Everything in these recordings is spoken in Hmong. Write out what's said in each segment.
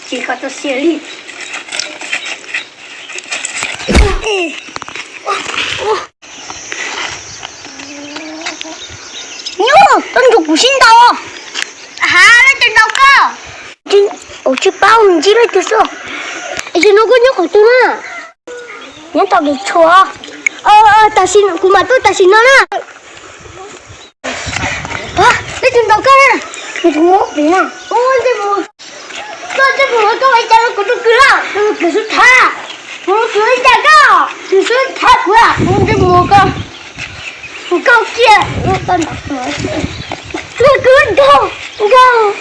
Tsis kho txoj sia li. Nyuj, koj nrog kuv sib ntaus. Hab, leej twg ntaus koj? Ua tsis paub, ntsib leej twg xwb. Tam sim no koj nyob qhov twg na? Nyob tom kev tshuam. Tam sim kuv mam tuaj tam sim no na. Leej twg ntaus koj na? Tus muab kuv na. Ua ntsej muag, koj ntsej muag koj ua cas rau kuv tus kwv lawm? Tus kwv xub thab, kuv tus kwv ua cas koj, tus xub thab kuv, ua ntsej muag koj. Koj kiag, tus kwv ntaus, ntaus.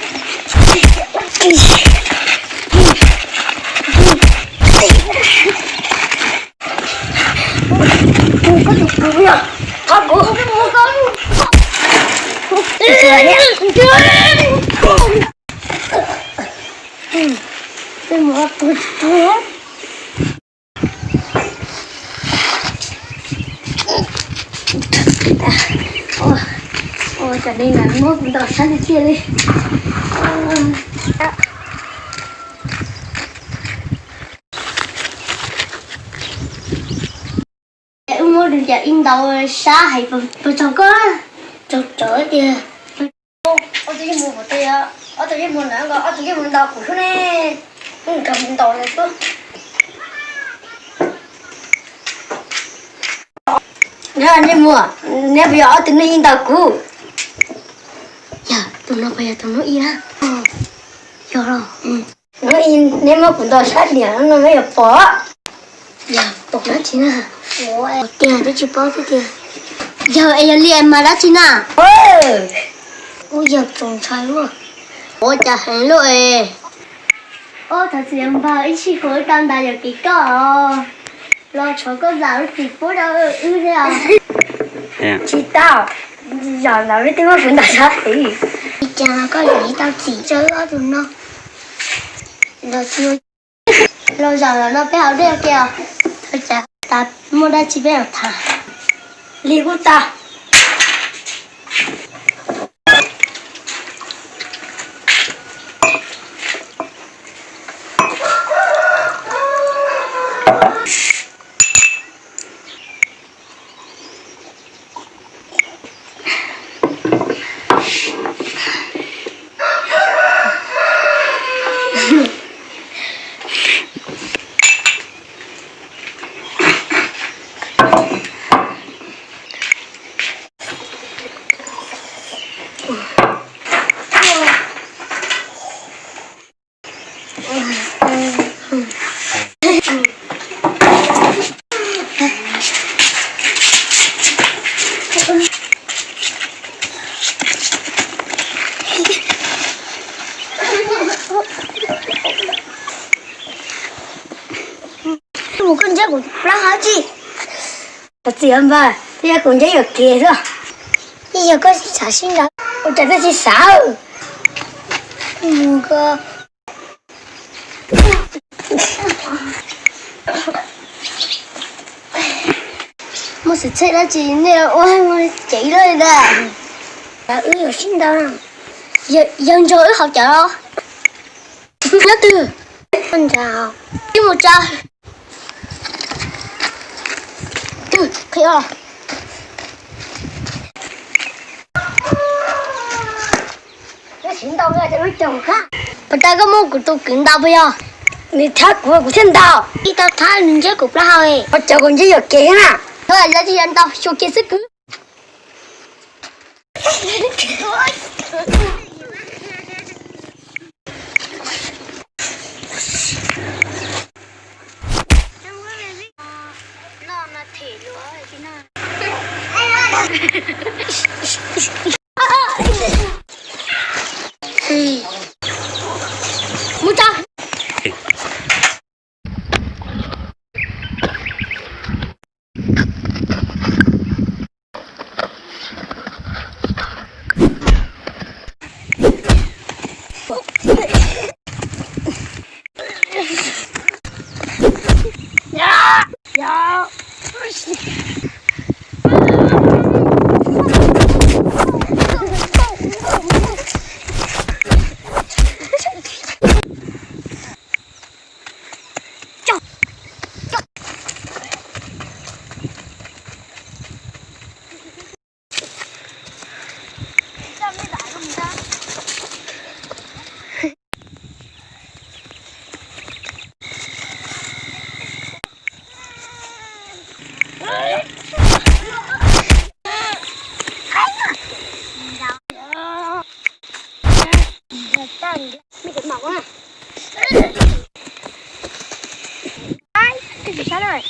Koj tus kwv yog, koj tus kwv. Ua, ua, cov neeg na muab kuv ntaus sab tiag tiag li. Wb muab rau cov ib ntaus sab hais puas tsaug koj? Tsaug tsaug tiag. Ob tug yeej muag, ob tug yeej muag na, ob tug yeej muag ntaus kuv xwb ne. Wb nkag mus ntaus nws xwb. Neb muag, neb puas yog ob tug neeg yeej ntaus kuv? Yog, tus no puas yog tus hnub ib na? Yog los. Hnub ib neb muab kuv ntaus sab liam no neb yuav pom. Yog pom dab tsi na? Tiag, twb tsis paub xwb tiag. Yog es yog li mas dab tsi na? Ua yog txaus ntshai luaj. Ua cas heev luaj es. Ob thov txim npawg, ib sij huam wb tau ntaus yuam kev koj os. Los tshuav koj zam lub txim pub rau wb thiab os. Tsis tau, zaum ntawd wb twb muab kuv ntaus sab tid. Li cas los koj yuav tau txim rau wb ob tug no. Los zaum no peb haus dej ua ke os. Thov txim, tas muaj dab tsi peb mam tham. Li kuj tau. Mus koj ntsib kuv plaub hau tsi. Thov txim npawg, twb yog kuv ntsib yuam kev xwb. Yeej yog koj xav sib ntaus. Ua cas koj tsis xav? Mus koj. Muaj xwm txheej dab tsi nej ua ceev lawm ntag. Wb yuav sib ntaus. Yawg ntsog wb haus cawv los? Nyob twg? Nyob twg? Twg qhia. Puas tas koj muab kuv tus kwv ntaus puas yog? Nws thab kuv, kuv thiaj ntaus. Ib tau thab nws ntsib kuv plaub hau. Ua cas kuv ntsib yuam kev na. Yog tsis yog ntaus xyuas kev xwb kwv. Mus tso. Ai, cái gì sao rồi?